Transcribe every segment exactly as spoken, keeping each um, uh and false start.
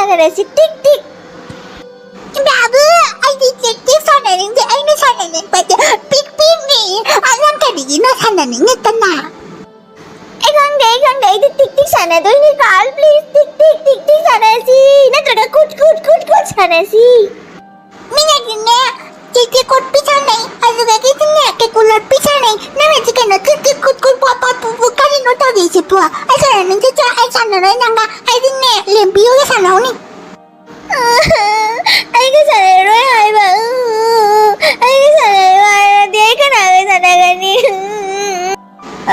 ꯁꯥꯟꯅꯔꯁꯤ, ꯇꯤꯛ ꯇꯤꯛ꯫ ꯕꯥꯕꯨ, ꯑꯩꯗꯤ ꯇꯤꯛ ꯇꯤꯛ ꯁꯥꯟꯅꯅꯤꯡꯗꯦ, ꯑꯩꯅ ꯁꯥꯟꯅꯅꯤꯡꯕꯗꯤ ꯄꯤꯛ ꯄꯤꯛꯅꯤ꯫ ꯑꯉꯥꯡ ꯀꯔꯤꯒꯤꯅꯣ ꯁꯥꯟꯅꯅꯤꯡꯉꯛꯇꯅ? ꯑꯩ ꯈꯪꯗꯦ, ꯑꯩ ꯈꯪꯗꯦ, ꯑꯩꯗꯤ ꯇꯤꯛ ꯇꯤꯛ ꯁꯥꯟꯅꯗꯣꯏꯅꯤ꯫ ꯀꯥꯔꯜ, please, ꯇꯤꯛ ꯇꯤꯛ, ꯇꯤꯛ ꯇꯤꯛ ꯁꯥꯟꯅꯁꯤ, ꯅꯠꯇ꯭ꯔꯒ ꯀꯨꯠ ꯀꯨꯠ ꯀꯨꯠ ꯀꯨꯠ ꯁꯥꯟꯅꯁꯤ꯫ ꯃꯤꯅꯗꯤꯅꯦ, ꯇꯤꯛ ꯇꯤꯛ ꯀꯨꯠꯄꯤ ꯁꯥꯟꯅꯩ, ꯑꯗꯨꯗꯒꯤꯗꯤꯅꯦ, ꯀꯦꯀꯨ ꯂꯣꯠꯄꯤ ꯁꯥꯟꯅꯩ꯫ ꯅꯪꯅꯗꯤ ꯀꯩꯅꯣ, ꯇꯤꯛ ꯇꯤꯛ ꯀꯨꯠ ꯀꯨꯠ ꯄꯣꯠ ꯄꯣꯠ ꯄꯨ ꯄꯨ ꯀꯔꯤꯅꯣ ꯇꯧꯔꯤꯁꯤꯕꯣ? ꯑꯩ ꯁꯥꯟꯅꯅꯤꯡꯗꯦ, ꯆꯣ, ꯑꯩ ꯁꯥꯟꯅꯔꯣꯏ ꯅꯪꯒ꯫ ꯑꯩꯗꯤꯅꯦ, ꯂꯦꯝꯕꯤꯌꯣꯒ ꯁꯥꯟꯅꯧꯅꯤ꯫ ꯑꯩꯒ ꯁꯥꯟꯅꯔꯣꯏ ꯍꯥꯏꯕ꯫ ꯑꯩꯒ ꯁꯥꯟꯅꯔꯣꯏ ꯍꯥꯏꯔꯗꯤ ꯑꯩ ꯀꯅꯥꯒ ꯁꯥꯟꯅꯒꯅꯤ?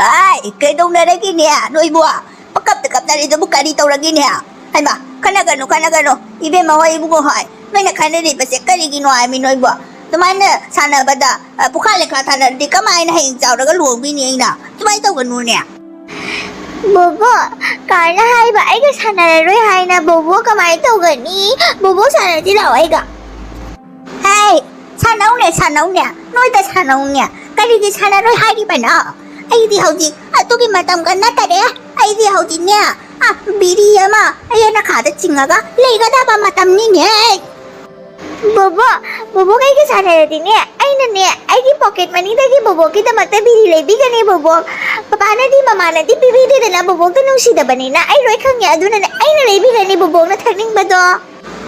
ꯑꯥꯏ, ꯀꯩꯗꯧꯅꯔꯒꯦꯅꯦ ꯅꯣꯏꯕꯨ? ꯄꯪꯀꯞꯇ ꯀꯞꯅꯔꯤꯗꯨꯕꯨ ꯀꯔꯤ ꯇꯧꯔꯒꯦꯅꯦ? ꯍꯩꯃꯥ, ꯈꯠꯅꯒꯅꯨ, ꯈꯠꯅꯒꯅꯨ꯫ ꯏꯕꯦꯝꯃ ꯍꯣꯏ, ꯏꯕꯨꯡꯉꯣ ꯍꯣꯏ, ꯅꯣꯏꯅ ꯈꯠꯅꯔꯤꯕꯁꯦ ꯀꯔꯤꯒꯤꯅꯣ ꯍꯥꯏꯃꯤ ꯅꯣꯏꯕꯨ? ꯑꯗꯨꯃꯥꯏꯅ ꯁꯥꯟꯅꯕꯗ, ꯑ, ꯄꯨꯈꯥ ꯂꯩꯈꯥ ꯊꯥꯅꯔꯗꯤ ꯀꯃꯥꯏꯅ ꯍꯌꯦꯡ ꯆꯥꯎꯔꯒ ꯂꯨꯍꯣꯡꯗꯣꯏꯅꯤ ꯑꯩꯅ? ꯑꯗꯨꯃꯥꯏꯅ ꯇꯧꯒꯅꯨꯅꯦ꯫ ꯕꯣꯕꯣ, ꯀꯥꯔꯅ ꯍꯥꯏꯕ ꯑꯩꯒ ꯁꯥꯟꯅꯔꯔꯣꯏ ꯍꯥꯏꯅ ꯕꯣꯕꯣ ꯀꯃꯥꯏꯅ ꯇꯧꯒꯅꯤ? ꯕꯣꯕꯣ ꯁꯥꯟꯅꯁꯤ ꯂꯥꯛꯑꯣ ꯑꯩꯒ꯫ ꯍꯦ, ꯁꯥꯟꯅꯧꯅꯦ, ꯁꯥꯟꯅꯧꯅꯦ, ꯅꯣꯏꯗ ꯁꯥꯟꯅꯧꯅꯦ꯫ ꯀꯔꯤꯒꯤ ꯁꯥꯟꯅꯔꯣꯏ ꯍꯥꯏꯔꯤꯕꯅꯣ? ꯑꯩꯗꯤ ꯍꯧꯖꯤꯛ ꯑꯗꯨꯒꯤ ꯃꯇꯝꯒ ꯅꯠꯇꯔꯦ꯫ ꯑꯩꯗꯤ ꯍꯧꯖꯤꯛꯅꯦ, ꯑ, ꯕꯤꯔꯤ ꯑꯃ ꯑꯌꯦꯅꯈꯥꯗ ꯆꯤꯡꯉꯒ ꯂꯩꯒꯗꯕ ꯃꯇꯝꯅꯤꯅꯦ꯫ ꯕꯣꯕꯣ, ꯕꯣꯕꯣꯒ ꯑꯩꯒ ꯁꯥꯟꯅꯔꯗꯤꯅꯦ, ꯑꯩꯅꯅꯦ, ꯑꯩꯒꯤ ꯄꯣꯀꯦꯠ ꯃꯅꯤꯗꯒꯤ ꯕꯣꯕꯣꯛꯀꯤꯗꯃꯛꯇ ꯕꯤꯔꯤ ꯂꯩꯕꯤꯒꯅꯤ ꯕꯣꯕꯣꯛ꯫ ꯄꯄꯥꯅꯗꯤ ꯃꯃꯥꯅꯗꯤ ꯄꯤꯕꯤꯗꯦꯗꯅ ꯕꯣꯕꯣꯛꯇ ꯅꯨꯡꯁꯤꯗꯕꯅꯤꯅ, ꯑꯩ ꯂꯣꯏ ꯈꯪꯉꯦ, ꯑꯗꯨꯅꯅꯦ ꯑꯩꯅ ꯂꯩꯕꯤꯒꯅꯤ ꯕꯣꯕꯣꯛꯅ ꯊꯛꯅꯤꯡꯕꯗꯣ꯫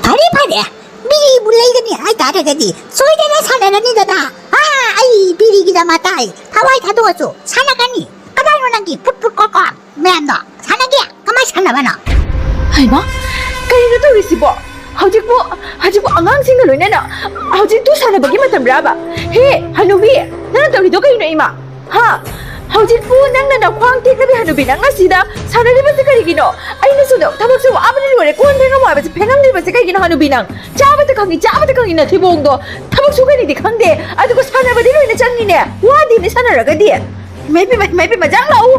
ꯐꯔꯦ, ꯐꯔꯦ, ꯕꯤꯔꯤꯕꯨ ꯂꯩꯒꯅꯤ ꯍꯥꯏꯇꯥꯔꯒꯗꯤ ꯁꯣꯏꯗꯅ ꯁꯥꯟꯅꯔꯅꯤꯗꯅ꯫ ꯑꯥ, ꯑꯩ ꯕꯤꯔꯤꯒꯤꯗꯃꯛꯇ ꯑꯩ ꯊꯋꯥꯏ ꯊꯥꯗꯣꯛꯑꯁꯨ ꯁꯥꯟꯅꯒꯅꯤ꯫ ꯀꯗꯥꯏꯅꯣ ꯅꯪꯒꯤ ꯐꯨꯠ ꯐꯨꯠ ꯀꯣꯛ ꯀꯣꯛ ꯃꯌꯥꯝꯗꯣ? ꯁꯥꯟꯅꯒꯦ? ꯀꯃꯥꯏ ꯁꯥꯟꯅꯕꯅꯣ? ꯍꯩꯃꯥ, ꯀꯔꯤꯅꯣ ꯇꯧꯔꯤꯁꯤꯕꯣ? ꯍꯧꯖꯤꯛꯄꯨ, ꯍꯧꯖꯤꯛꯄꯨ ꯑꯉꯥꯡꯁꯤꯡꯒ ꯂꯣꯏꯅꯅ ꯍꯧꯖꯤꯛꯇꯨ ꯁꯥꯟꯅꯕꯒꯤ ꯃꯇꯝꯔꯕ? ꯍꯦ, ꯍꯅꯨꯕꯤ, ꯅꯪꯅ ꯇꯧꯔꯤꯗꯣ ꯀꯩꯅꯣ ꯏꯃꯥ? ꯍꯥ? ꯍꯧꯖꯤꯛꯄꯨ ꯅꯪꯅ ꯅꯈ꯭ꯋꯥꯡ ꯇꯦꯛꯂꯕꯤ ꯍꯅꯨꯕꯤ ꯅꯪ ꯑꯁꯤꯗ ꯁꯥꯟꯅꯔꯤꯕꯁꯤ ꯀꯔꯤꯒꯤꯅꯣ? ꯑꯩꯅꯁꯨ ꯊꯕꯛꯁꯦ ꯋꯥꯕꯅ ꯂꯣꯏꯔꯦ, ꯀꯣꯟ ꯐꯦꯡꯉꯝꯃꯣ ꯍꯥꯏꯕꯁꯦ ꯐꯦꯡꯉꯝꯗ꯭ꯔꯤꯕꯁꯤ ꯀꯩꯒꯤꯅꯣ ꯍꯅꯨꯕꯤ ꯅꯪ? ꯆꯥꯕꯗ ꯈꯪꯉꯤ, ꯆꯥꯕꯗ ꯈꯪꯉꯤ ꯅꯊꯤꯕꯣꯡꯗꯣ꯫ ꯊꯕꯛ ꯁꯨꯒꯅꯤꯗꯤ ꯈꯪꯗꯦ, ꯑꯗꯨꯒ ꯁꯥꯟꯅꯕꯗꯤ ꯂꯣꯏꯅ ꯆꯪꯉꯤꯅꯦ꯫ ꯋꯥꯗꯦꯅꯦ ꯁꯥꯟꯅꯔꯒꯗꯤ꯫ ꯏꯃꯥ ꯏꯄꯦꯝꯃ, ꯏꯃꯥ ꯏꯄꯦꯝꯃ, ꯖꯥꯡ ꯂꯥꯛꯎ꯫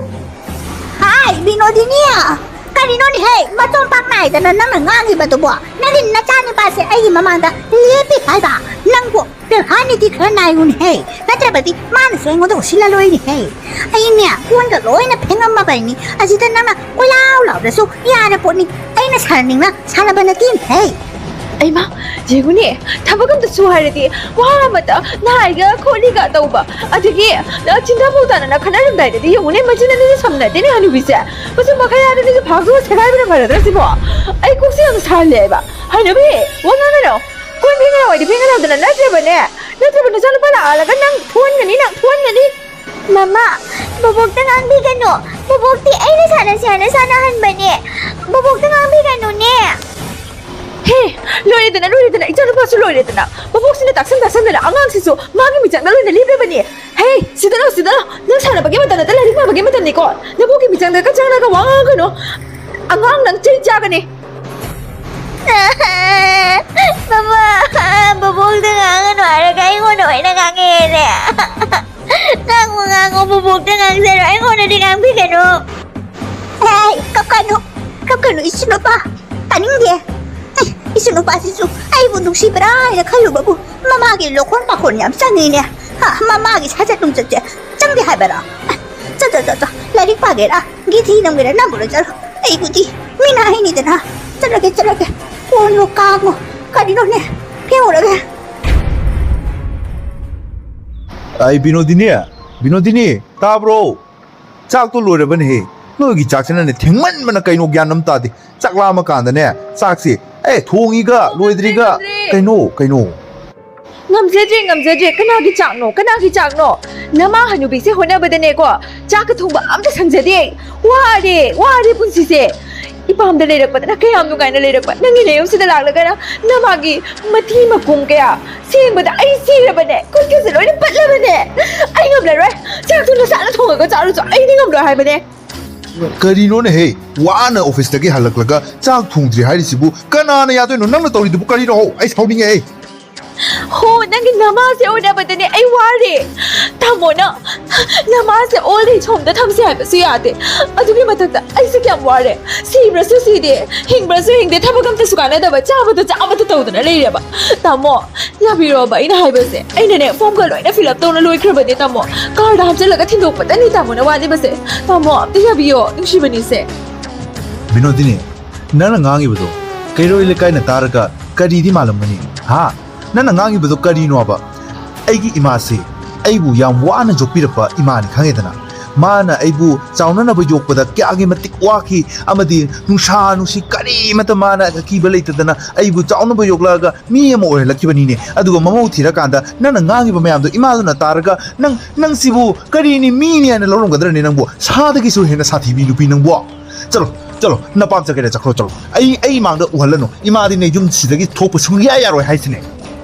ꯍꯥꯏ, ꯕꯤꯅꯣꯗꯤꯅꯤ! ꯀꯔꯤꯅꯣꯅꯦꯍꯦ, ꯃꯇꯣꯝ ꯄꯥꯛ ꯅꯥꯏꯗꯅ ꯅꯪꯅ ꯉꯥꯡꯉꯤꯕꯗꯨꯕꯣ? ꯅꯪꯒꯤ ꯅꯆꯥꯅꯨꯄꯥꯁꯦ ꯑꯩꯒꯤ ꯃꯃꯥꯡꯗ ꯂꯦꯞꯄꯤ ꯍꯥꯏꯕ? ꯅꯪꯕꯨ ꯕꯦꯕꯥꯔꯅꯤꯗꯤ ꯈꯔ ꯅꯥꯏꯌꯨꯅꯦꯍꯦ, ꯅꯠꯇ꯭ꯔꯕꯗꯤ ꯃꯥꯅꯁꯨ ꯑꯩꯉꯣꯟꯗ ꯎꯁꯤꯜꯂꯂꯣꯏꯅꯦꯍꯦ꯫ ꯑꯩꯅꯦ, ꯀꯣꯟꯒ ꯂꯣꯏꯅ ꯐꯦꯡꯉꯝꯃꯕꯅꯤ, ꯑꯁꯤꯗ ꯅꯪꯅ ꯀꯣꯏꯂꯥꯎ ꯂꯥꯎꯗ꯭ꯔꯁꯨ ꯌꯥꯔ ꯄꯣꯠꯅꯤ꯫ ꯑꯩꯅ ꯁꯥꯟꯅꯅꯤꯡꯅ ꯁꯥꯟꯅꯕ ꯅꯠꯇꯦ꯫ ꯍꯦ, ꯑꯩꯃ, ꯌꯦꯡꯉꯨꯅꯦ, ꯊꯕꯛ ꯑꯝꯇ ꯁꯨ ꯍꯥꯏꯔꯗꯤ ꯋꯥ ꯑꯃꯇ ꯅꯍꯥꯏꯒ ꯈꯣꯠꯂꯤꯒ ꯇꯧꯕ, ꯑꯗꯒꯤ ꯅ ꯆꯤꯟꯊꯐꯧ ꯇꯥꯅꯅ ꯈꯠꯅꯔꯝꯗꯥꯏꯗꯗꯤ ꯌꯦꯡꯉꯨꯅꯦ, ꯃꯆꯤꯟ ꯑꯅꯤꯁꯦ ꯁꯝꯅꯗꯦꯅꯦ ꯍꯅꯨꯕꯤꯁꯦ꯫ ꯃꯆꯤꯟ ꯃꯈꯥ ꯌꯥꯗꯅꯤꯁꯦ ꯐꯥꯛꯇꯣꯛꯑ ꯁꯦꯒꯥꯏꯕꯅ ꯐꯔꯗ꯭ꯔꯥ ꯁꯤꯕꯣ? ꯑꯩ ꯀꯣꯛꯁꯦ ꯌꯥꯝ ꯁꯥꯍꯜꯂꯦꯕ꯫ ꯍꯅꯨꯕꯤ, ꯋꯥ ꯉꯥꯡꯒꯅꯣ꯫ ꯀꯣꯟ ꯐꯦꯡꯒꯅꯣ ꯍꯥꯏꯗꯤ ꯐꯦꯡꯒꯅꯣꯗꯅ ꯅꯠꯇ꯭ꯔꯕꯅꯦ? ꯅꯠꯇ꯭ꯔꯕ ꯅꯆꯥꯅꯨꯄꯥ ꯂꯥꯛꯍꯜꯂꯒ ꯅꯪ ꯊꯣꯛꯍꯟꯒꯅꯤ, ꯅꯪ ꯊꯣꯛꯍꯟꯒꯅꯤ꯫ ꯃꯃꯥ, ꯕꯣꯕꯣꯛꯇ ꯉꯥꯡꯕꯤꯒꯅꯨ꯫ ꯕꯣꯕꯣꯛꯇꯤ ꯑꯩꯅ ꯁꯥꯟꯅꯁꯦ ꯍꯥꯏꯅ ꯁꯥꯟꯅꯍꯟꯕꯅꯦ꯫ ꯕꯣꯕꯣꯛꯇ ꯉꯥꯡꯕꯤꯒꯅꯨꯅꯦ꯫ ꯍꯦ, ꯂꯣꯏꯔꯦꯗꯅ, ꯂꯣꯏꯔꯦꯗꯅ, ꯏꯆꯥꯅꯨꯄꯥꯁꯨ ꯂꯣꯏꯔꯦꯗꯅ꯫ ꯕꯣꯕꯣꯛꯁꯤꯅ ꯇꯥꯛꯁꯟ ꯇꯥꯛꯁꯟꯗꯅ ꯑꯉꯥꯡꯁꯤꯁꯨ ꯃꯥꯒꯤ ꯃꯤꯆꯪꯗ ꯂꯣꯏꯅ ꯂꯦꯞꯂꯕꯅꯦ꯫ ꯍꯦ, ꯁꯤꯗ ꯂꯥꯎ, ꯁꯤꯗ ꯂꯥꯎ꯫ ꯅꯪ ꯁꯥꯟꯅꯕꯒꯤ ꯃꯇꯝ ꯅꯠꯇꯦ, ꯂꯥꯏꯔꯤꯛ ꯄꯥꯕꯒꯤ ꯃꯇꯝꯅꯤꯀꯣ꯫ ꯅꯕꯣꯛꯀꯤ ꯃꯤꯆꯪꯗꯒ ꯆꯪꯂꯒ ꯋꯥ ꯉꯥꯡꯒꯅꯨ꯫ ꯑꯉꯥꯡ ꯅꯪ ꯆꯩ ꯆꯥꯒꯅꯤ꯫ ꯃꯃꯥ, ꯕꯣꯕꯣꯛꯇ ꯉꯥꯡꯒꯅꯨ ꯍꯥꯏꯔꯒ ꯑꯩꯉꯣꯟꯗ ꯑꯣꯏꯅ ꯉꯥꯡꯉꯛꯑꯦꯅꯦ꯫ ꯉꯥꯡꯉꯨ, ꯉꯥꯡꯉꯨ, ꯕꯣꯕꯣꯛꯇ ꯉꯥꯡꯖꯔꯣ, ꯑꯩꯉꯣꯟꯗꯗꯤ ꯉꯥꯡꯕꯤꯒꯅꯨ꯫ ꯑꯦ, ꯀꯞꯀꯅꯨ, ꯀꯞꯀꯅꯨ, ꯏꯆꯤꯟ ꯅꯨꯄꯥ꯫ ꯇꯥꯅꯤꯡꯗꯦ꯫ ꯑꯦ, ꯏꯆꯤꯟ ꯅꯨꯄꯥꯁꯤꯁꯨ ꯑꯩꯕꯨ ꯅꯨꯡꯁꯤꯕ꯭ꯔꯥ ꯍꯥꯏꯅ ꯈꯜꯂꯨꯕꯕꯨ ꯃꯃꯥꯒꯤ ꯂꯣꯈꯣꯟ ꯄꯥꯈꯣꯟ ꯌꯥꯝ ꯆꯪꯉꯤꯅꯦ꯫ ꯍꯥ, ꯃꯃꯥꯒꯤ ꯁꯥꯖꯠ ꯅꯨꯡꯆꯠꯁꯦ ꯆꯪꯗꯦ ꯍꯥꯏꯕꯔꯣ? ꯑꯦ, ꯆꯠ, ꯆꯠ, ꯆꯠ, ꯆꯠ, ꯂꯥꯏꯔꯤꯛ ꯄꯥꯒꯦꯔꯥ? ꯒꯤꯊꯤ ꯅꯝꯒꯦꯔꯥ ꯅꯝꯃꯨꯔꯣ ꯆꯠꯂꯣ꯫ ꯑꯩꯕꯨꯗꯤ ꯃꯤꯅ ꯍꯥꯏꯅꯤꯗꯅ꯫ ꯆꯠꯂꯒꯦ, ꯆꯠꯂꯒꯦ꯫ ꯀꯣꯟꯅꯣ ꯀꯥꯡꯉꯣ꯫ ꯀꯔꯤꯅꯣꯅꯦ? ꯐꯦꯡꯉꯨꯔꯒꯦ꯫ ꯑꯩ ꯕꯤꯅꯣꯗꯤꯅꯤ, ꯕꯤꯅꯣꯗꯤꯅꯤ, ꯇꯥꯕ꯭ꯔꯣ? ꯆꯥꯛꯇꯣ ꯂꯣꯏꯔꯕꯅꯦꯍꯦ꯫ ꯅꯣꯏꯒꯤ ꯆꯥꯛꯁꯤꯅꯅꯦ ꯊꯦꯡꯃꯟꯕꯅ ꯀꯩꯅꯣ ꯒ꯭ꯌꯥꯟ ꯑꯃ ꯇꯥꯗꯦ꯫ ꯆꯥꯛ ꯂꯥꯝꯃ ꯀꯥꯟꯗꯅꯦ ꯆꯥꯛꯁꯦ, ꯑꯦ, ꯊꯣꯡꯉꯤꯒ ꯂꯣꯏꯗ꯭ꯔꯤꯒ꯫ ꯉꯝꯗ꯭ꯔꯦ, ꯉꯝꯗ꯭ꯔꯦ꯫ ꯀꯩꯅꯣ, ꯀꯩꯅꯣ? ꯉꯝꯖꯗ꯭ꯔꯦ, ꯉꯝꯖꯗ꯭ꯔꯦ꯫ ꯀꯅꯥꯒꯤ ꯆꯥꯛꯅꯣ? ꯀꯅꯥꯒꯤ ꯆꯥꯛꯅꯣ? ꯅꯃꯥ ꯍꯅꯨꯕꯤꯁꯦ ꯍꯣꯠꯅꯕꯗꯅꯦꯀꯣ, ꯆꯥꯛꯀ ꯊꯣꯡꯕ ꯑꯝꯇ ꯁꯪꯖꯗꯦ꯫ ꯋꯥꯔꯦ, ꯋꯥꯔꯦ ꯄꯨꯟꯁꯤꯁꯦ꯫ ꯏꯄꯥꯝꯗ ꯂꯩꯔꯛꯄꯗꯅ ꯀꯌꯥꯝ ꯅꯨꯡꯉꯥꯏꯅ ꯂꯩꯔꯛꯄ꯫ ꯅꯪꯒꯤ ꯅꯌꯨꯝꯁꯤꯗ ꯂꯥꯛꯂꯒꯅ ꯅꯃꯥꯒꯤ ꯃꯊꯤ ꯃꯀꯨꯝ ꯀꯌꯥ ꯁꯦꯡꯕꯗ ꯑꯩ ꯁꯤꯔꯕꯅꯦ꯫ ꯈꯨꯠꯀꯁꯦ ꯂꯣꯏꯅ ꯄꯠꯂꯕꯅꯦ꯫ ꯑꯩ ꯉꯝꯂꯔꯣꯏ꯫ ꯆꯥꯛꯇꯨ ꯅꯁꯥꯅ ꯊꯣꯡꯉꯒ ꯆꯥꯔꯨꯆꯣ꯫ ꯑꯩꯗꯤ ꯉꯝꯂꯣꯏ ꯍꯥꯏꯕꯅꯦ꯫ ꯀꯔꯤꯅꯣꯅꯦꯍꯦ? ꯋꯥꯅ ꯑꯣꯐꯤꯁꯇꯒꯤ ꯍꯜꯂꯛꯂꯒ ꯆꯥꯛ ꯊꯣꯡꯗ꯭ꯔꯤ ꯍꯥꯏꯔꯤꯁꯤꯕꯨ ꯀꯅꯥꯅ ꯌꯥꯗꯣꯏꯅꯣ? ꯅꯪꯅ ꯇꯧꯔꯤꯗꯨꯕꯨ ꯀꯔꯤꯅꯣ? ꯍꯣ, ꯑꯩ ꯁꯥꯎꯅꯤꯡꯉꯦ ꯑꯩ꯫ ꯍꯣ, ꯅꯪꯒꯤ ꯅꯃꯥꯁꯦ ꯎꯅꯕꯗꯅꯦ ꯑꯩ ꯋꯥꯔꯦ꯫ ꯇꯥꯃꯣꯅ ꯅꯃꯥꯁꯦ old age homeꯗ ꯊꯝꯁꯦ ꯍꯥꯏꯕꯁꯨ ꯌꯥꯗꯦ꯫ ꯑꯗꯨꯒꯤ ꯃꯊꯛꯇ ꯑꯩꯁꯦ ꯀꯌꯥꯝ ꯋꯥꯔꯦ꯫ ꯁꯤꯕ꯭ꯔꯁꯨ ꯁꯤꯗꯦ, ꯍꯤꯡꯕ꯭ꯔꯁꯨ ꯍꯤꯡꯗꯦ, ꯊꯕꯛ ꯑꯝꯇꯁꯨ ꯀꯥꯟꯅꯗꯕ, ꯆꯥꯕꯗ ꯆꯥꯕꯗ ꯇꯧꯗꯅ ꯂꯩꯔꯦꯕ꯫ ꯇꯥꯃꯣ, ꯌꯥꯕꯤꯔꯣꯕ ꯑꯩꯅ ꯍꯥꯏꯕꯁꯦ꯫ ꯑꯩꯅꯅꯦ ꯐꯣꯝꯒ ꯂꯣꯏꯅ fill up ꯇꯧꯅ ꯂꯣꯏꯈ꯭ꯔꯕꯅꯦ ꯇꯥꯃꯣ꯫ ꯀꯥꯔꯗ ꯍꯥꯞꯆꯤꯜꯂꯒ ꯊꯤꯟꯗꯣꯛꯄꯇꯅꯤ ꯇꯥꯃꯣꯅ ꯋꯥꯠꯂꯤꯕꯁꯦ꯫ ꯇꯥꯃꯣ, ꯑꯝꯇ ꯌꯥꯕꯤꯌꯣ, ꯅꯨꯡꯁꯤꯕꯅꯤꯁꯦ꯫ ꯕꯤꯅꯣꯗꯤꯅꯤ, ꯅꯪꯅ ꯉꯥꯡꯉꯤꯕꯗꯣ ꯀꯩꯔꯣꯏ ꯂꯩꯀꯥꯏꯅ ꯇꯥꯔꯒ ꯀꯔꯤꯗꯤ ꯃꯥꯜꯂꯝꯒꯅꯤ? ꯍꯥ? ꯅꯪꯅ ꯉꯥꯡꯉꯤꯕꯗꯣ ꯀꯔꯤꯅꯣꯕ? ꯑꯩꯒꯤ ꯏꯃꯥꯁꯦ ꯑꯩꯕꯨ ꯌꯥꯝ ꯋꯥꯅ ꯌꯣꯛꯄꯤꯔꯛꯄ ꯏꯃꯥꯅꯤ, ꯈꯪꯉꯦꯗꯅ꯫ ꯃꯥꯅ ꯑꯩꯕꯨ ꯆꯥꯎꯅꯅꯕ ꯌꯣꯛꯄꯗ ꯀꯌꯥꯒꯤ ꯃꯇꯤꯛ ꯋꯥꯈꯤ, ꯑꯃꯗꯤ ꯅꯨꯡꯁꯥ ꯅꯨꯡꯁꯤ ꯀꯔꯤꯃꯠꯇ ꯃꯥꯅ ꯑꯀꯤꯕ ꯂꯩꯇꯗꯅ ꯑꯩꯕꯨ ꯆꯥꯎꯅꯕ ꯌꯣꯛꯂꯛꯑꯒ ꯃꯤ ꯑꯃ ꯑꯣꯏꯍꯜꯂꯛꯈꯤꯕꯅꯤꯅꯦ꯫ ꯑꯗꯨꯒ ꯃꯃꯧ ꯊꯤꯔꯀꯥꯟꯗ ꯅꯪꯅ ꯉꯥꯡꯉꯤꯕ ꯃꯌꯥꯝꯗꯣ ꯏꯃꯥꯗꯨꯅ ꯇꯥꯔꯒ, "ꯅꯪ, ꯅꯪꯁꯤꯕꯨ ꯀꯔꯤꯅꯤ, ꯃꯤꯅꯤ ꯍꯥꯏꯅ ꯂꯧꯔꯝꯒꯗ꯭ꯔꯅꯦ ꯅꯪꯕꯨ? ꯁꯥꯗꯒꯤꯁꯨ ꯍꯦꯟꯅ ꯁꯥꯊꯤꯕꯤ ꯅꯨꯄꯤ ꯅꯪꯕꯨ꯫ ꯆꯠꯂꯣ, ꯆꯠꯂꯣ, ꯅꯄꯥꯝ ꯆꯠꯀꯦꯔꯥ ꯆꯠꯈ꯭ꯔꯣ, ꯆꯠꯂꯣ꯫ ꯑꯩ, ꯑꯩ ꯏꯃꯥꯡꯗ ꯎꯍꯜꯂꯅꯨ꯫ ꯏꯃꯥꯗꯤꯅꯦ ꯌꯨꯝꯁꯤꯗꯒꯤ ꯊꯣꯛꯄ ꯁꯨꯡꯌꯥ ꯌꯥꯔꯣꯏ ꯍꯥꯏꯁꯤꯅꯦ꯫"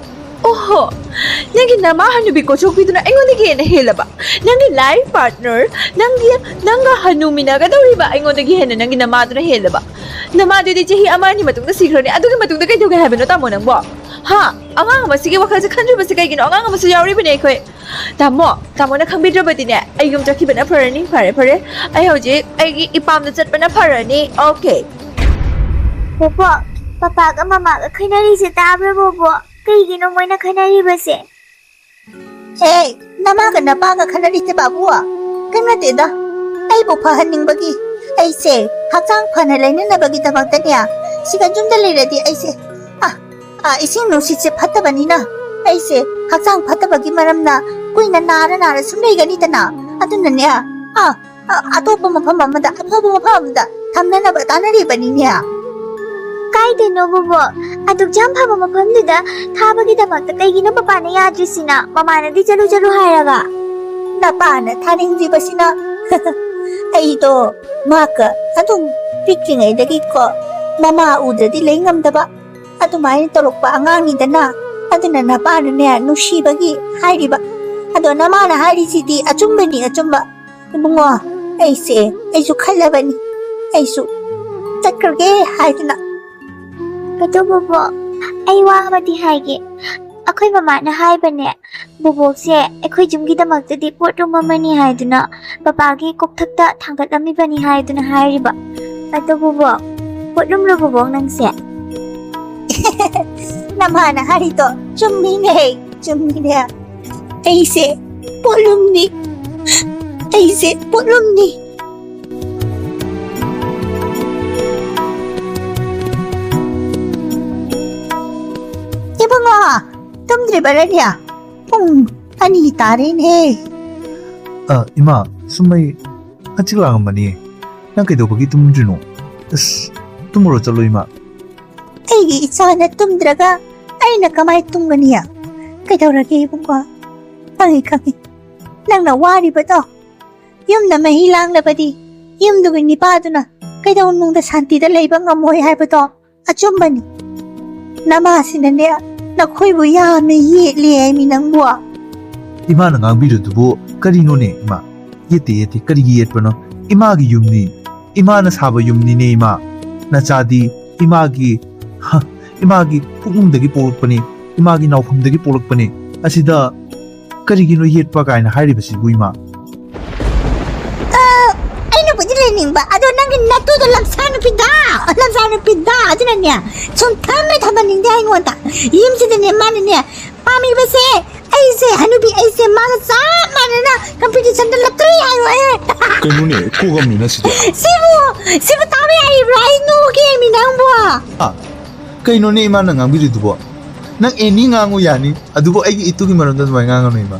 ꯑꯣꯍꯣ, ꯅꯪꯒꯤ ꯅꯃꯥ ꯍꯅꯨꯕꯤ ꯀꯣꯆꯧꯕꯤꯗꯨꯅ ꯑꯩꯉꯣꯟꯗꯒꯤ ꯍꯦꯟꯅ ꯍꯦꯜꯂꯕ? ꯅꯪꯒꯤ life partner, ꯅꯪꯒꯤ, ꯅꯪꯒ ꯍꯅꯨꯃꯤꯟꯅꯒꯗꯧꯔꯤꯕ ꯑꯩꯉꯣꯟꯗꯒꯤ ꯍꯦꯟꯅ ꯅꯪꯒꯤ ꯅꯃꯥꯗꯨꯅ ꯍꯦꯜꯂꯕ? ꯅꯃꯥꯗꯨꯗꯤ ꯆꯍꯤ ꯑꯃ ꯑꯅꯤ ꯃꯇꯨꯡꯗ ꯁꯤꯈ꯭ꯔꯅꯤ, ꯑꯗꯨꯒꯤ ꯃꯇꯨꯡꯗ ꯀꯩꯗꯧꯒꯦ ꯍꯥꯏꯕꯅꯣ ꯇꯥꯃꯣ ꯅꯪꯕꯣ? ꯍꯥ? ꯑꯉꯥꯡ ꯑꯃꯁꯤꯒꯤ ꯋꯥꯈꯜꯁꯦ ꯈꯟꯗ꯭ꯔꯤꯕꯁꯦ ꯀꯩꯒꯤꯅꯣ? ꯑꯉꯥꯡ ꯑꯃꯁꯨ ꯌꯥꯎꯔꯤꯕꯅꯦ ꯑꯩꯈꯣꯏ꯫ ꯇꯥꯃꯣ, ꯇꯥꯃꯣꯅ ꯈꯪꯕꯤꯗ꯭ꯔꯕꯗꯤꯅꯦ, ꯑꯩ ꯌꯨꯝ ꯆꯠꯈꯤꯕꯅ ꯐꯔꯅꯤ꯫ ꯐꯔꯦ, ꯐꯔꯦ, ꯑꯩ ꯍꯧꯖꯤꯛ ꯑꯩꯒꯤ ꯏꯄꯥꯝꯗ ꯆꯠꯄꯅ ꯐꯔꯅꯤ꯫ ꯑꯣꯀꯦ꯫ ꯕꯣꯕꯣꯛ, ꯄꯄꯥꯒ ꯃꯃꯥꯒ ꯈꯠꯅꯔꯤꯁꯦ ꯇꯥꯕ꯭ꯔꯥ ꯕꯣꯕꯣꯛ? ꯀꯩꯒꯤꯅꯣ ꯃꯣꯏꯅ ꯈꯠꯅꯔꯤꯕꯁꯦ? ꯑꯦ, ꯅꯃꯥꯒ ꯅꯄꯥꯒ ꯈꯠꯅꯔꯤꯁꯦ ꯕꯥꯕꯨ? ꯀꯩꯝ ꯅꯠꯇꯦꯗ꯫ ꯑꯩꯕꯨ ꯐꯍꯟꯅꯤꯡꯕꯒꯤ, ꯑꯩꯁꯦ ꯍꯛꯆꯥꯡ ꯐꯅ ꯂꯩꯅꯅꯕꯒꯤꯗꯃꯛꯇꯅꯦ, ꯁꯤꯒ ꯌꯨꯝꯗ ꯂꯩꯔꯗꯤ ꯑꯩꯁꯦ, ꯑ, ꯑ, ꯏꯁꯤꯡ ꯅꯨꯡꯁꯤꯠꯁꯦ ꯐꯠꯇꯕꯅꯤꯅ ꯑꯩꯁꯦ ꯍꯛꯆꯥꯡ ꯐꯠꯇꯕꯒꯤ ꯃꯔꯝꯅ ꯀꯨꯏꯅ ꯅꯥꯔ ꯅꯥꯔ ꯁꯨꯝ ꯂꯩꯒꯅꯤꯗꯅ꯫ ꯑꯗꯨꯅꯅꯦ, ꯑ, ꯑ, ꯑꯇꯣꯞꯄ ꯃꯐꯝ ꯑꯃꯗ, ꯑꯐꯕ ꯃꯐꯝ ꯑꯃꯗ ꯊꯝꯅꯅꯕ ꯇꯥꯟꯅꯔꯤꯕꯅꯤꯅꯦ꯫ ꯀꯥꯏꯗꯅꯣ ꯕꯣꯕꯣꯛ? ꯑꯗꯨꯛ ꯌꯥꯝ ꯐꯕ ꯃꯐꯝꯗꯨꯗ ꯊꯥꯕꯒꯤꯗꯃꯛꯇ ꯀꯩꯒꯤꯅꯣ ꯄꯄꯥꯅ ꯌꯥꯗ꯭ꯔꯤꯁꯤꯅ? ꯃꯃꯥꯅꯗꯤ ꯆꯠꯂꯨ ꯆꯠꯂꯨ ꯍꯥꯏꯔꯒ꯫ ꯅꯄꯥꯅ ꯊꯥꯅꯤꯡꯗ꯭ꯔꯤꯕꯁꯤꯅ꯫ ꯑꯩꯗꯣ ꯃꯥꯒ ꯑꯗꯨꯝ ꯄꯤꯛꯂꯤꯉꯩꯗꯒꯤꯀꯣ ꯃꯃꯥ ꯎꯗ꯭ꯔꯗꯤ ꯂꯩ ꯉꯝꯗꯕ ꯑꯗꯨꯃꯥꯏꯅ ꯇꯧꯔꯛꯄ ꯑꯉꯥꯡꯅꯤꯗꯅ꯫ ꯑꯗꯨꯅ ꯅꯄꯥꯅꯅꯦ ꯅꯨꯡꯁꯤꯕꯒꯤ ꯍꯥꯏꯔꯤꯕ꯫ ꯑꯗꯣ ꯅꯃꯥꯅ ꯍꯥꯏꯔꯤꯁꯤꯗꯤ ꯑꯆꯨꯝꯕꯅꯤ, ꯑꯆꯨꯝꯕ꯫ ꯏꯕꯨꯡꯉꯣ, ꯑꯩꯁꯦ, ꯑꯩꯁꯨ ꯈꯜꯂꯕꯅꯤ꯫ ꯑꯩꯁꯨ ꯆꯠꯈ꯭ꯔꯒꯦ ꯍꯥꯏꯗꯅ꯫ ꯑꯗꯣ ꯕꯣꯕꯣꯛ, ꯑꯩ ꯋꯥ ꯑꯃꯗꯤ ꯍꯥꯏꯒꯦ꯫ ꯑꯩꯈꯣꯏ ꯃꯃꯥꯅ ꯍꯥꯏꯕꯅꯦ, ꯕꯣꯕꯣꯛꯁꯦ ꯑꯩꯈꯣꯏ ꯌꯨꯝꯒꯤꯗꯃꯛꯇꯗꯤ ꯄꯣꯠꯂꯨꯝ ꯑꯃꯅꯤ ꯍꯥꯏꯗꯨꯅ ꯄꯄꯥꯒꯤ ꯀꯣꯛꯊꯛꯇ ꯊꯥꯡꯒꯠꯂꯝꯃꯤꯕꯅꯤ ꯍꯥꯏꯗꯨꯅ ꯍꯥꯏꯔꯤꯕ꯫ ꯑꯗꯣ ꯕꯣꯕꯣꯛ, ꯄꯣꯠꯂꯨꯝꯂꯣ ꯕꯣꯕꯣꯛ ꯅꯪꯁꯦ? ꯅꯃꯥꯅ ꯍꯥꯏꯔꯤꯗꯣ ꯆꯨꯝꯃꯤꯅꯦ, ꯆꯨꯝꯃꯤꯅꯦ꯫ ꯑꯩꯁꯦ ꯄꯣꯠꯂꯨꯝꯅꯤ꯫ ꯑꯩꯁꯦ ꯄꯣꯠꯂꯨꯝꯅꯤ꯫ ꯇꯨꯝꯗ꯭ꯔꯤꯕꯔꯅꯦ? ꯄꯨꯡ ꯑꯅꯤ ꯇꯥꯔꯦꯅꯦ꯫ ꯑ, ꯏꯃꯥ, ꯁꯨꯝ ꯑꯩ ꯍꯛꯆꯤꯛ ꯂꯥꯡꯉꯝꯕꯅꯤ꯫ ꯅꯪ ꯀꯩꯗꯧꯕꯒꯤ ꯇꯨꯝꯗ꯭ꯔꯤꯅꯣ? ꯑꯁ, ꯇꯨꯝꯃꯨꯔꯣ ꯆꯠꯂꯣ, ꯏꯃꯥ꯫ ꯑꯩꯒꯤ ꯏꯆꯥꯅ ꯇꯨꯝꯗ꯭ꯔꯒ ꯑꯩꯅ ꯀꯃꯥꯏ ꯇꯨꯝꯒꯅꯤ? ꯀꯩꯗꯧꯔꯒꯦ ꯏꯕꯨꯡꯉꯣ? ꯈꯪꯉꯤ, ꯈꯪꯉꯤ꯫ ꯅꯪꯅ ꯋꯥꯔꯤꯕꯗꯣ꯫ ꯌꯨꯝꯗ ꯃꯍꯤ ꯂꯥꯡꯂꯕꯗꯤ ꯌꯨꯝꯗꯨꯒꯤ ꯅꯤꯄꯥꯗꯨꯅ ꯀꯩꯗꯧꯅꯨꯡꯗ ꯁꯥꯟꯇꯤꯗ ꯂꯩꯕ ꯉꯝꯃꯣꯏ ꯍꯥꯏꯕꯗꯣ ꯑꯆꯨꯝꯕꯅꯤ꯫ ꯅꯃꯥꯁꯤꯅꯅꯦ, ꯅꯈꯣꯏꯕꯨ ꯌꯥꯝꯅ ꯌꯦꯠꯂꯦ ꯍꯥꯏꯃꯤ ꯅꯪꯕꯨ꯫ ꯏꯃꯥꯅ ꯉꯥꯡꯕꯤꯔꯤꯗꯨꯕꯨ ꯀꯔꯤꯅꯣꯅꯦ, ꯏꯃꯥ? ꯌꯦꯠꯇꯦ, ꯌꯦꯠꯇꯦ꯫ ꯀꯔꯤꯒꯤ ꯌꯦꯠꯄꯅꯣ? ꯏꯃꯥꯒꯤ ꯌꯨꯝꯅꯤ꯫ ꯏꯃꯥꯅ ꯁꯥꯕ ꯌꯨꯝꯅꯤꯅꯦ, ꯏꯃꯥ꯫ ꯅꯆꯥꯗꯤ ꯏꯃꯥꯒꯤ, ꯍ, ꯏꯃꯥꯒꯤ ꯄꯨꯛꯅꯨꯡꯗꯒꯤ ꯄꯣꯛꯂꯛꯄꯅꯤ, ꯏꯃꯥꯒꯤ ꯅꯥꯎꯐꯝꯗꯒꯤ ꯄꯣꯛꯂꯛꯄꯅꯤ꯫ ꯑꯁꯤꯗ ꯀꯔꯤꯒꯤꯅꯣ ꯌꯦꯠꯄ ꯀꯥꯏꯅ ꯍꯥꯏꯔꯤꯕꯁꯤꯕꯨ, ꯏꯃꯥ? ꯑ, ꯑꯩꯅꯕꯨꯗꯤ ꯂꯩꯅꯤꯡꯕ, ꯑꯗꯣ ꯅꯪꯒꯤ ꯅꯇꯨꯗꯣ ꯂꯝꯁꯥ ꯅꯨꯄꯤꯗ, ꯂꯝꯁꯥ ꯅꯨꯄꯤꯗ, ꯑꯗꯨꯅꯅꯦ, ꯁꯨꯝ ꯊꯝꯃꯦ ꯊꯝꯍꯟꯅꯤꯡꯗꯦ ꯑꯩꯉꯣꯟꯗ꯫ ꯌꯨꯝꯁꯤꯗꯅꯦ, ꯃꯥꯅꯅꯦ, ꯄꯥꯝꯃꯤꯕꯁꯦ, ꯑꯩꯁꯦ, ꯍꯅꯨꯕꯤ, ꯑꯩꯁꯦ ꯃꯥꯒ ꯆꯞ ꯃꯥꯟꯅꯅ competitionꯗ ꯂꯛꯇ꯭ꯔꯤ ꯍꯥꯏꯔꯣ ꯑꯩ꯫ ꯀꯩꯅꯣꯅꯦ, ꯀꯣꯛ ꯑꯃꯅꯤ ꯅꯪꯁꯤꯗꯤ꯫ ꯁꯤꯕꯨ, ꯁꯤꯕꯨ ꯇꯥꯕ ꯌꯥꯔꯤꯕ꯭ꯔꯥ? ꯑꯩ ꯅꯣꯛꯀꯦꯃꯤ ꯅꯪꯕꯨ꯫ ꯑ, ꯀꯩꯅꯣꯅꯦ ꯏꯃꯥꯅ ꯉꯥꯡꯕꯤꯔꯤꯗꯨꯕꯣ? ꯅꯪ ꯑꯦꯅꯤ ꯉꯥꯡꯉꯨ ꯌꯥꯅꯤ, ꯑꯗꯨꯕꯨ ꯑꯩꯒꯤ ꯏꯇꯨꯒꯤ ꯃꯔꯝꯗ ꯑꯗꯨꯃꯥꯏꯅ ꯉꯥꯡꯒꯅꯨ, ꯏꯃꯥ꯫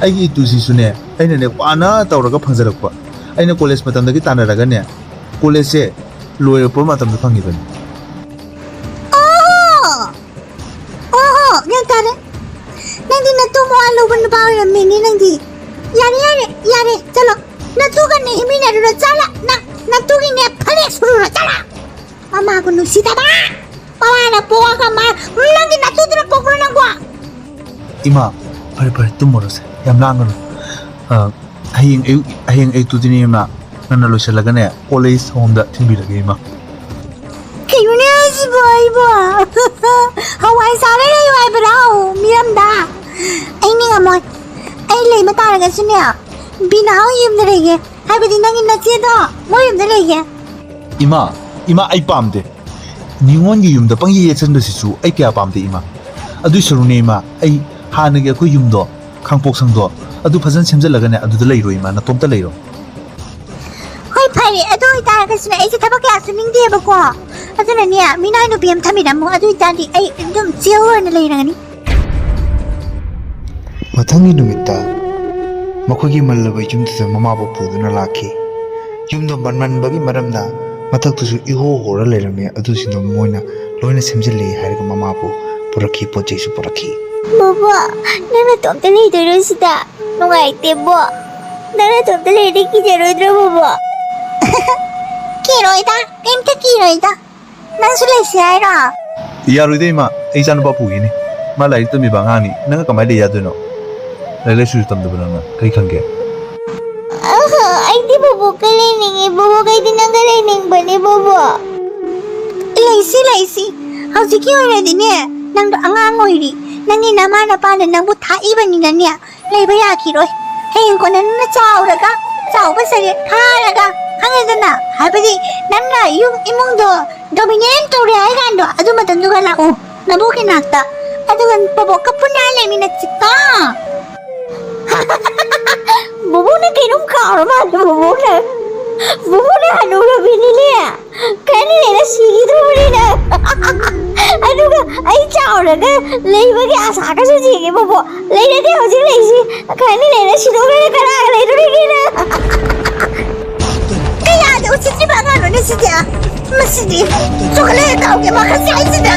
ꯑꯩꯒꯤ ꯏꯇꯨꯁꯤꯁꯨꯅꯦ, ꯑꯩꯅꯅꯦ, ꯋꯥꯅ ꯇꯧꯔꯒ ꯐꯪꯖꯔꯛꯄ꯫ ꯑꯩꯅ ꯀꯣꯂꯦꯖ ꯃꯇꯝꯗꯒꯤ ꯇꯥꯟꯅꯔꯒꯅꯦ, ꯀꯣꯂꯦꯖꯁꯦ ꯂꯣꯏꯔꯛꯄ ꯃꯇꯝꯗ ꯐꯪꯉꯤꯕꯅꯤ꯫ ꯑꯣ! ꯑꯣꯍꯣ, ꯒ꯭ꯌꯥꯟ ꯇꯥꯔꯦ꯫ ꯅꯪꯗꯤ ꯅꯇꯨ ꯃꯋꯥ ꯂꯧꯕ ꯅꯨꯄꯥ ꯑꯣꯏꯔꯝꯃꯦꯅꯦ ꯅꯪꯗꯤ꯫ ꯌꯥꯔꯦ, ꯌꯥꯔꯦ, ꯌꯥꯔꯦ, ꯆꯠꯂꯣ꯫ ꯅꯇꯨꯒꯅꯦ ꯍꯤꯡꯃꯤꯟꯅꯔꯨꯔꯣ, ꯆꯠꯂꯣ꯫ ꯅꯪ, ꯅꯇꯨꯒꯤꯅꯦ ꯐꯅꯦꯛ ꯁꯨꯔꯨꯔꯣ, ꯆꯠꯂꯣ꯫ ꯃꯃꯥꯕꯨ ꯅꯨꯡꯁꯤꯗꯕ꯫ ꯃꯃꯥꯅ ꯄꯣꯛꯑꯒ ꯃꯥ, ꯅꯪꯒꯤ ꯅꯇꯨꯗꯨꯅ ꯄꯣꯛꯄ꯭ꯔꯣ ꯅꯪꯕꯣ? ꯏꯃꯥ, ꯐꯔꯦ, ꯐꯔꯦ, ꯇꯨꯝꯃꯨꯔꯣꯁꯦ꯫ ꯌꯥꯝ ꯂꯥꯡꯒꯅꯨ꯫ ꯑ, ꯍꯌꯦꯡ ꯑꯌꯨꯛ, ꯍꯌꯦꯡ ꯑꯌꯨꯛꯇꯨꯗꯤꯅꯦ, ꯏꯃꯥ, ꯉꯟꯅ ꯂꯣꯏꯁꯤꯜꯂꯒꯅꯦ, old age homeꯗ ꯊꯤꯟꯕꯤꯔꯒꯦ, ꯏꯃꯥ꯫ ꯀꯩꯅꯣꯅꯦ ꯍꯥꯏꯁꯤꯕꯣ ꯑꯩꯕꯣ? ꯍꯋꯥꯏ ꯆꯥꯔ ꯂꯩꯌꯨ ꯍꯥꯏꯕ꯭ꯔꯣ ꯃꯤꯔꯝꯗ? ꯑꯩ ꯃꯤ ꯉꯝꯃꯣꯏ꯫ ꯑꯩ ꯂꯩꯕ ꯇꯥꯔꯒꯁꯨꯅꯦ, ꯕꯤꯅꯥ ꯍꯣꯏ ꯌꯨꯝꯗ ꯂꯩꯒꯦ꯫ ꯍꯥꯏꯕꯗꯤ ꯅꯪꯒꯤ ꯅꯆꯦꯗꯣ ꯃꯣꯏ ꯌꯨꯝꯗ ꯂꯩꯒꯦ꯫ ꯏꯃꯥ, ꯏꯃꯥ, ꯑꯩ ꯄꯥꯝꯗꯦ꯫ ꯅꯤꯉꯣꯜꯒꯤ ꯌꯨꯝꯗ ꯄꯪꯌꯦ ꯌꯦꯠꯁꯟꯕꯁꯤꯁꯨ ꯑꯩ ꯀꯌꯥ ꯄꯥꯝꯗꯦ, ꯏꯃꯥ꯫ ꯑꯗꯨꯏ ꯁꯔꯨꯛꯅꯦ, ꯏꯃꯥ, ꯑꯩ ꯍꯥꯟꯅꯒꯤ ꯑꯩꯈꯣꯏ ꯌꯨꯝꯗꯣ, ꯈꯥꯡꯄꯣꯛꯁꯪꯗꯣ, ꯑꯗꯨ ꯐꯖꯅ ꯁꯦꯝꯖꯤꯜꯂꯒꯅꯦ, ꯑꯗꯨꯗ ꯂꯩꯔꯣ, ꯏꯃꯥ, ꯅꯇꯣꯝꯇ ꯂꯩꯔꯣ꯫ ꯍꯣꯏ, ꯐꯔꯦ꯫ ꯑꯗꯨ ꯑꯣꯏꯇꯥꯔꯒꯁꯨꯅꯦ, ꯑꯩꯁꯦ ꯊꯕꯛ ꯀꯌꯥ ꯁꯨꯅꯤꯡꯗꯦꯕꯀꯣ꯫ ꯑꯗꯨꯅꯅꯦ, ꯃꯤꯅꯥꯏ ꯅꯨꯄꯤ ꯑꯃ ꯊꯝꯕꯤꯔꯝꯃꯣ꯫ ꯑꯗꯨ ꯑꯣꯏꯇꯥꯔꯗꯤ ꯑꯩ ꯑꯗꯨꯝ chill ꯑꯣꯏꯅ ꯂꯩꯔꯒꯅꯤ꯫ ꯃꯊꯪꯒꯤ ꯅꯨꯃꯤꯠꯇ ꯃꯈꯣꯏꯒꯤ ꯃꯜꯂꯕ ꯌꯨꯝꯗꯨꯗ ꯃꯃꯥꯕꯨ ꯄꯨꯗꯨꯅ ꯂꯥꯛꯈꯤ꯫ ꯌꯨꯝꯗꯣ ꯃꯟꯃꯟꯕꯒꯤ ꯃꯔꯝꯅ ꯃꯊꯛꯇꯨꯁꯨ ꯏꯍꯣ ꯍꯣꯔ ꯂꯩꯔꯝꯃꯤ꯫ ꯑꯗꯨꯁꯤꯡꯗꯣ ꯃꯣꯏꯅ ꯂꯣꯏꯅ ꯁꯦꯝꯖꯤꯜꯂꯦ ꯍꯥꯏꯔꯒ ꯃꯃꯥꯕꯨ ꯄꯨꯔꯛꯈꯤ, ꯄꯣꯠ ꯆꯩꯁꯨ ꯄꯨꯔꯛꯈꯤ꯫ ꯕꯣꯕꯣ, ꯅꯪ ꯅꯇꯣꯝꯇ ꯂꯩꯗꯣꯏꯔꯣ ꯁꯤꯗ? ꯅꯨꯡꯉꯥꯏꯇꯦꯕꯣ꯫ ꯅꯪ ꯅꯇꯣꯝꯇ ꯂꯩꯔꯗꯤ ꯀꯤꯖꯔꯣꯏꯗ꯭ꯔꯣ, ꯕꯣꯕꯣ? ꯀꯤꯔꯣꯏꯗ, ꯀꯩꯝꯇ ꯀꯤꯔꯣꯏꯗ꯫ ꯅꯪꯁꯨ ꯂꯩꯁꯤ ꯍꯥꯏꯔꯣ? ꯌꯥꯔꯣꯏꯗ ꯏꯃꯥ, ꯑꯩ ꯏꯆꯥꯅꯨꯄꯥ ꯄꯨꯈꯤꯅꯤ꯫ ꯃꯥ ꯂꯥꯏꯔꯤꯛ ꯇꯝꯃꯤꯕ ꯑꯉꯥꯡꯅꯤ, ꯅꯪꯒ ꯀꯃꯥꯏꯅ ꯂꯩ ꯌꯥꯗꯣꯏꯅꯣ? ꯂꯥꯏꯔꯤꯛ ꯂꯥꯏꯁꯨꯁꯨ ꯇꯝꯗꯕ ꯅꯪꯅ ꯀꯔꯤ ꯈꯪꯒꯦ? ꯑꯍ, ꯑꯩꯗꯤ ꯕꯣꯕꯣꯛꯀ ꯂꯩꯅꯤꯡꯉꯤ, ꯕꯣꯕꯣꯛ, ꯑꯩꯗꯤ ꯅꯪꯒ ꯂꯩꯅꯤꯡꯕꯅꯦ, ꯕꯣꯕꯣꯛ꯫ ꯂꯩꯁꯤ, ꯂꯩꯁꯤ꯫ ꯍꯧꯖꯤꯛꯀꯤ ꯑꯣꯏꯅꯗꯤꯅꯦ, ꯅꯪꯗꯣ ꯑꯉꯥꯡ ꯑꯣꯏꯔꯤ꯫ ꯅꯪꯒꯤ ꯅꯃꯥ ꯅꯄꯥꯅ ꯅꯪꯕꯨ ꯊꯥꯛꯏꯕꯅꯤꯅꯅꯦ, ꯂꯩꯕ ꯌꯥꯈꯤꯔꯣꯏ꯫ ꯍꯌꯦꯡ ꯀꯣꯟꯅ ꯅꯪꯅ ꯆꯥꯎꯔꯒ, ꯆꯥꯎꯕ ꯁꯔꯦ ꯊꯥꯔꯒ, ꯈꯪꯉꯦꯗꯅ? ꯍꯥꯏꯕꯗꯤ ꯅꯪꯅ ꯌꯨꯝ ꯏꯃꯨꯡꯗꯣ dominate ꯇꯧꯔꯦ ꯍꯥꯏ ꯀꯥꯟꯗꯣ, ꯑꯗꯨ ꯃꯇꯝꯗꯨꯒ ꯂꯥꯛꯑꯣ ꯅꯕꯣꯛꯀꯤ ꯅꯥꯛꯇ꯫ ꯑꯗꯨꯒ ꯕꯣꯕꯣꯛꯀ ꯄꯨꯟꯅ ꯂꯩꯃꯤꯟꯅꯁꯤꯀꯣ꯫ ꯕꯣꯕꯣꯛꯅ ꯀꯩꯅꯣꯝ ꯀꯥꯎꯔ ꯃꯥꯜꯂꯦ, ꯕꯣꯕꯣꯛꯅ꯫ ꯕꯣꯕꯣꯛꯅ ꯍꯅꯨꯔꯕꯤꯅꯤꯅꯦ꯫ ꯈꯔꯅꯤ ꯂꯩꯔ ꯁꯤꯈꯤꯗ꯭ꯔꯣꯕꯅꯤꯅ꯫ ꯑꯗꯨꯒ ꯑꯩ ꯆꯥꯎꯔꯒ ꯂꯩꯕꯒꯤ ꯑꯁꯥꯒꯁꯨ ꯆꯦꯡꯉꯦ, ꯕꯣꯕꯣꯛ꯫ ꯂꯩꯔꯗꯤ ꯍꯧꯖꯤꯛ ꯂꯩꯁꯤ, ꯈꯔꯅꯤ ꯂꯩꯔ ꯁꯤꯗꯣꯛꯈ꯭ꯔꯒ ꯀꯅꯥꯒ ꯂꯩꯗꯣꯔꯤꯒꯦꯅ꯫ ꯀꯌꯥꯗ ꯎꯁꯤꯠꯇ꯭ꯔꯤꯕ ꯑꯉꯥꯡꯅꯣꯅꯦ ꯁꯤꯗꯤ? ꯃꯁꯤꯗꯤ ꯆꯣꯀꯣꯂꯦꯠ ꯇꯧꯒꯦ ꯃꯈꯜꯁꯦ ꯑꯩꯁꯤꯗ꯫